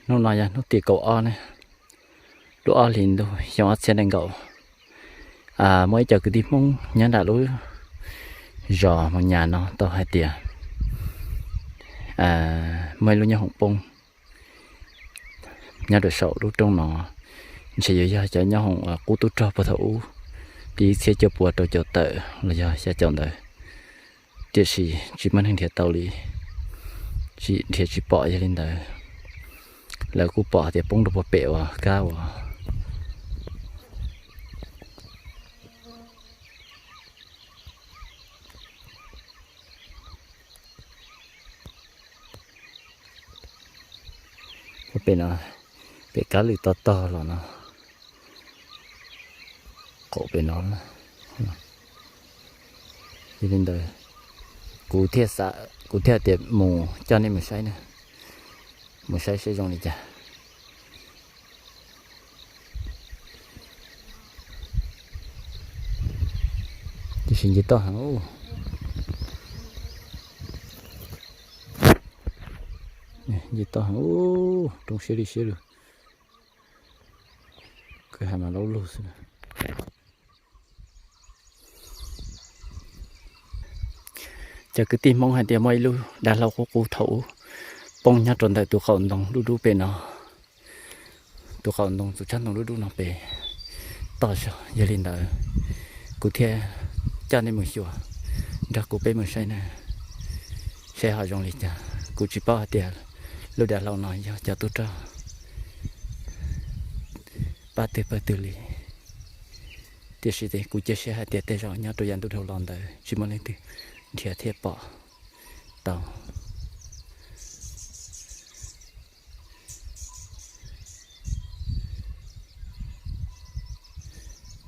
Hnub no yog hnub tim kaum ob ne, lub ob hlis ntuj xyoo ob txhiab nees nkaum. Muaj ib co kwv tij Hmoob nyob nram lub zos Moos Nyas no tau hais tias muaj ib lub nyoob hoom poob nyob rau saum lub roob no, ntshe yuav yog cov nyoob hoom qub tub rog puag thaum ub, tim ib txhiab cuaj puas rau caum tawm los yog xya caum ntawd. Tiam sis tsis muaj neeg nrhiav tau li, tsis nrhiav tsis pom. Yog li ntawd, lawv kuj pom tias poob rau puag pem uas kab uas pem no, pem kab lwm tog tog los no, qaum pem no. Yog li ntawd, kuv thiaj xav, kuv thiaj tias mus coj nej mus saib na, mus saib seb zoo li cas. Tiam sis nce toj heev, nce toj heev, roob siab li siab lug, kwj ha mas laub lug xwb. Cov kwv tij Hmoob hais tias muaj ib lub dav hlau qub qub thaum ub poob nyob rau ntawm tus qaum ntoo dub dub pem no, tus qaum ntoo, tus tsob ntoo dub dub no pem toj zog. Yog li ntawd, kuv thiaj coj nej mus xyuas, nrog kuv peb mus saib na, saib ho zoo li cas. Kuv tsis paub hais tias lub dav hlau no yog cov tub rog pab twg pawg twg li, tiam sis kuv cia siab hais tias tej zaum nyob rau yav ntuj dhau los ntawd tsis muaj leej twg nrhiav thiaj pom tau.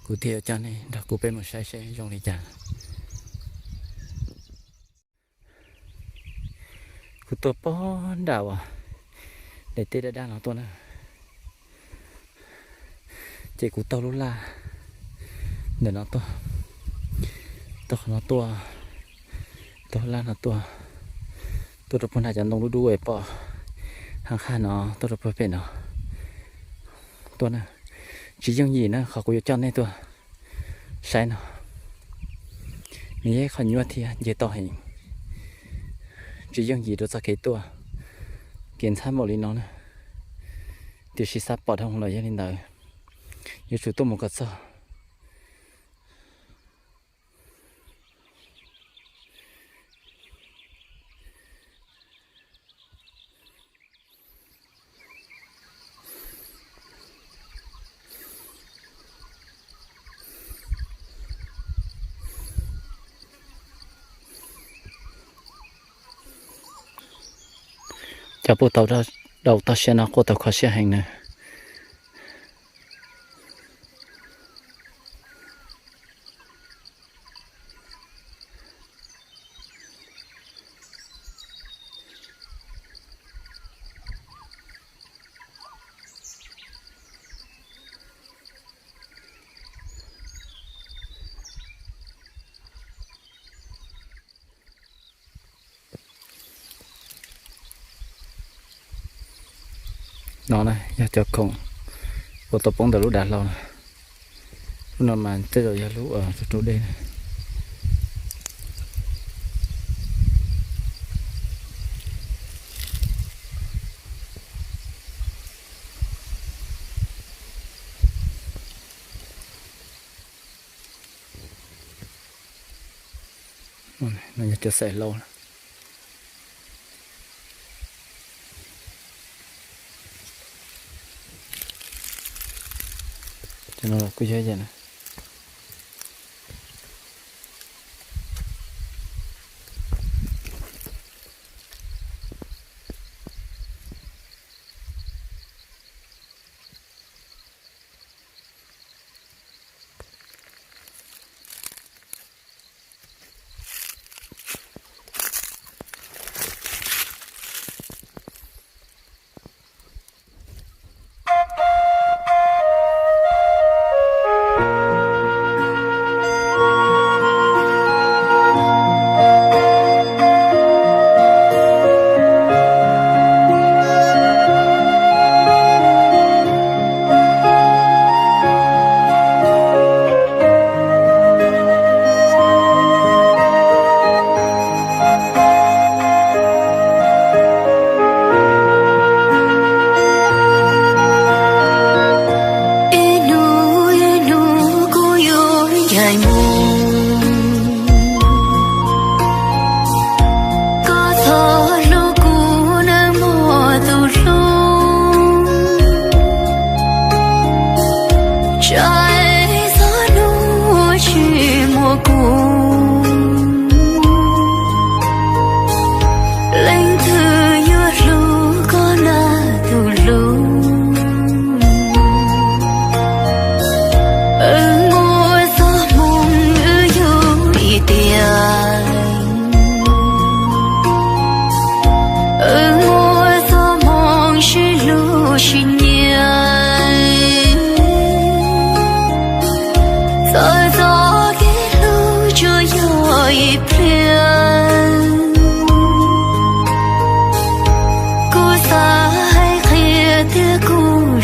Kuv thiaj yuav coj nej nrog kuv peb mus saib seb zoo li cas. Kuv tuaj pog nram uas daim teb daj daj no tuaj na, ces kuv taug lub laj ntawm no tuaj, taug qhov no tuaj, taug laj no tuaj, tuaj rau puag nram cov ntoo dub dub es pom hab qhaj no, tuaj rau puag pem no tuaj na. Tsis yooj yim na qhov kuv yuav coj nej tuaj saib no, nws yog ib qho nyuaj thiab nce toj heev, tsis yooj yim rau txoj kev tuaj, kev ntxhab npaum li no na. Tiam sis xav pom dhau lawm, yog li ntawd yuav tsum tuaj mus kom txog. Cov puj tau daus toj siab no quaj tau kho siab heev na. No na yog cov khoom uas tau poob ntawm lub dav hlau na. Lub no mas tej zaum yog lub rau dej na. No yog cov xaim hlau. Cov no los kuj yog ib yam na.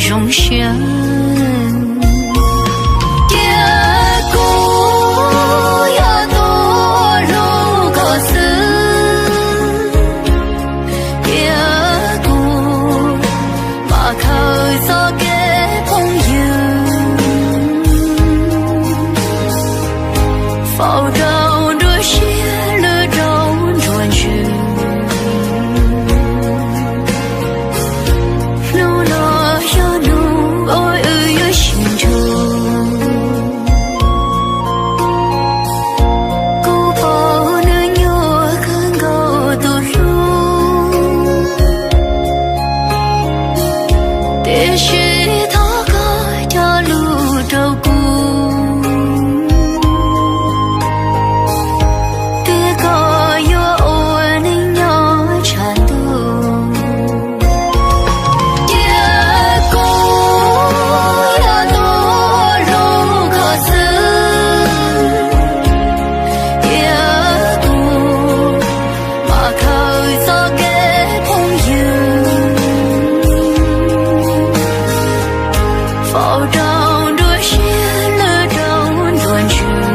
zoo siab. Cia kuv yog tus hlub koj xwb, cia kuv mam khaws txoj kev phooj ywg, faus rau nruab siab lwj rau nruab ntsws. Hnub no yog hnub uas wb yuav sib ntsib. Kuv pom nws nyuaj kawg nkaus tus hlub, tiam sis thov koj cog lus rau kuv, tias koj yuav ua neej nyob tshav ntuj. Cia kuv yog tus hlub koj xwb, cia kuv mam khaws txoj kev phooj ywg, faus rau nruab siab lwj rau nruab ntsws.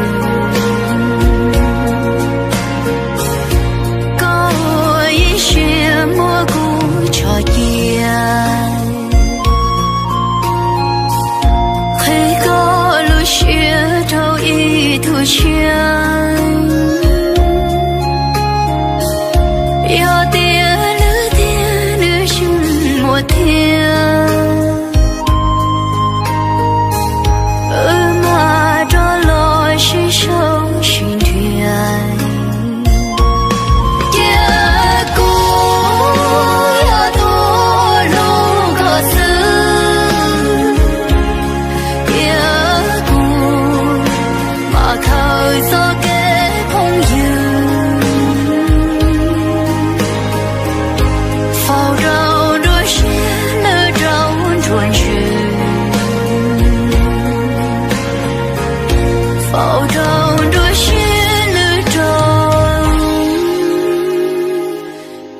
Koj ua ib siab muab kuv tso cia, qhia koj lub siab rau ib tug tshiab. Yog tias lwm tiam nws yeej muaj thiab, wb mam rov los sib sau sib nrhiav. Cia kuv yog tus hlub koj xwb, cia kuv mam khaws txoj kev phooj ywg, faus rau nruab siab lwj rau nruab ntsws, faus rau nruab siab lwj rau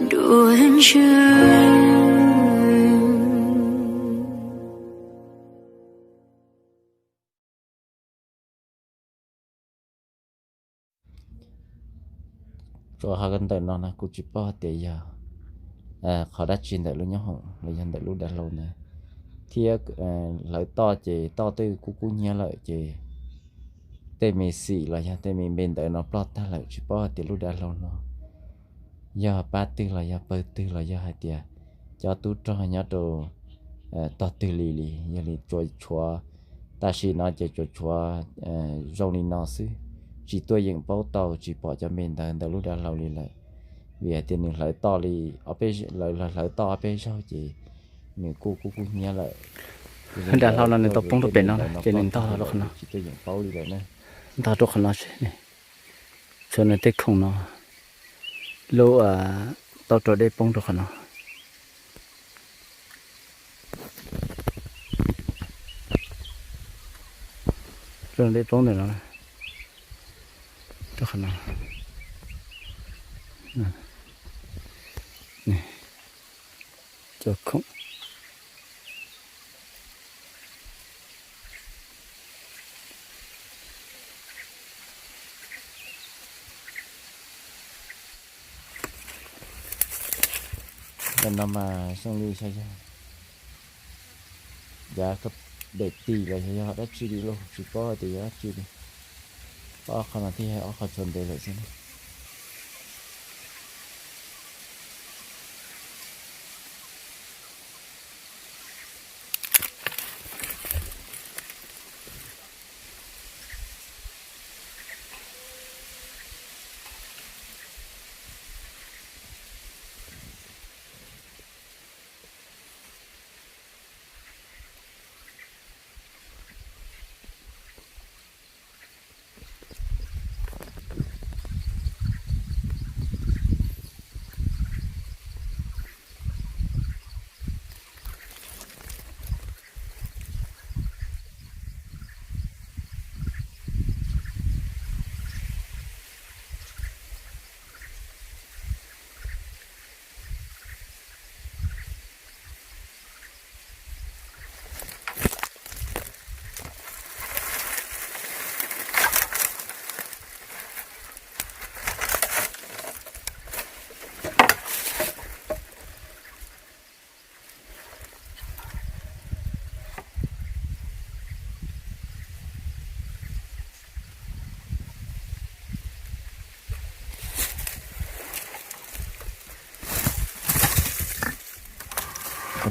nruab ntsws. Tsuas hais ntawm no na, kuv tsis paub hais tias yog qhov dab tsi ntawm lub nyoob hoom los yog ntawm lub dav hlau ntawd, thiab hlawv toj ces toj twb kub kub hnyiab lawm ces tej me xim los yog tej me npe ntawv no ploj tag lawm, tsis paub hais tias lub dav hlau no yog pab twg los yog pawg twg los yog hais tias cov tub rog nyob rau tog twg li li. Yog li tsuas tshuav, tam sim no ces tsuas tshuav zoo li no xwb, tsis tuaj yeem paub tau, tsis pom cov npe ntawv ntawm lub dav hlau li lawm, vim hais tias nws hlawv toj li, lawv hlawv toj ob peb zaug ces nws kuj kub kub hnyiab lawm. Dav hlau no nws tau poob rau pem no ces nws ntog rau qhov no, tsis tuaj yeem paub li lawm na. Ntog rau qhov no, tsuas nws tej khoom no, lub taub rau dej poob rau qhov no. Rau dej poob ntawm no, rau qhov no. Cov khoom. Ntawm no mas zoo li xyov yog yav dam tim los xyov yog dab tsi li lauj, tsis paub tias yog dab tsi li. Ob qho no thiaj yog ob qho tshuav ntev lawm xwb na.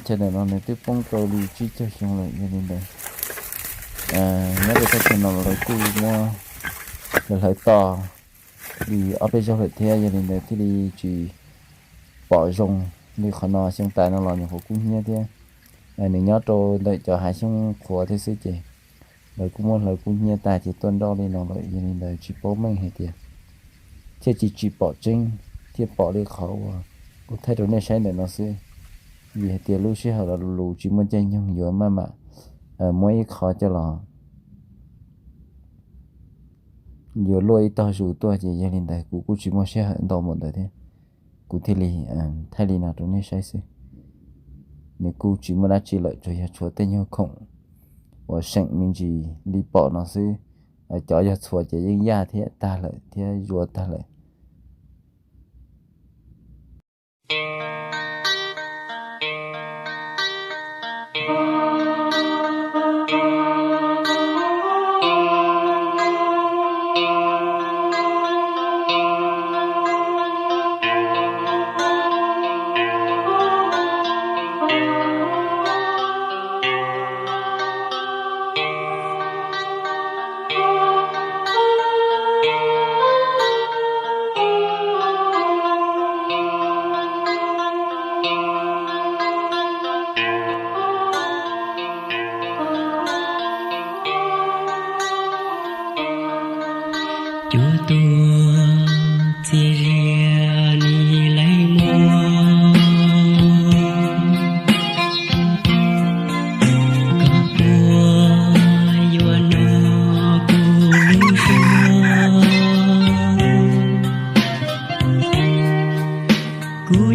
Chaw ntawm no nws twb poob rau li tsib caug xyoo lawm, yog li ntawd nyob rau thaj chaw no lawv kuj muab hlawv hlawv tos li ob peb zaug lawm thiab, yog li ntawd thiaj li tsis pom zoo li qhov no. Xyoo tas no los nyuam qhuav kub hnyiab thiab, nws nyob rau ntawm cov hav xyoob qhuav thiab xwb ces lawv kuj muab hlawv kub hnyiab tag ces tuaj nroj li no lawm, yog li ntawd tsis paub meej hais tias, thiaj tsis tsis pom tseeb, thiaj pom li qhov uas kuv thaij rau nej saib ntawm no xwb. Vim hais tias lub sij hawm los lus tsis muaj caij nyoog yuav maj mam muab ib qho coj los yuav luaj ib tog zus tuaj ces yog li ntawd kuv kuj tsis muaj sij hawm ntau npaum ntawd thiab, kuv thiaj li thaij li no rau nej saib xwb. Nws kuj tsis muaj dab tsi lawm, tsuas yog tshuav tej nyuag khoom uas seem me ntsis li pom no xwb. Cov yog txhuas ces yeej yaj thiab tag lawm thiab zuav tag lawm. Cuaj tuaj txias zias nis laij muag, koj puas yuav nug kuv lub suab? Kuv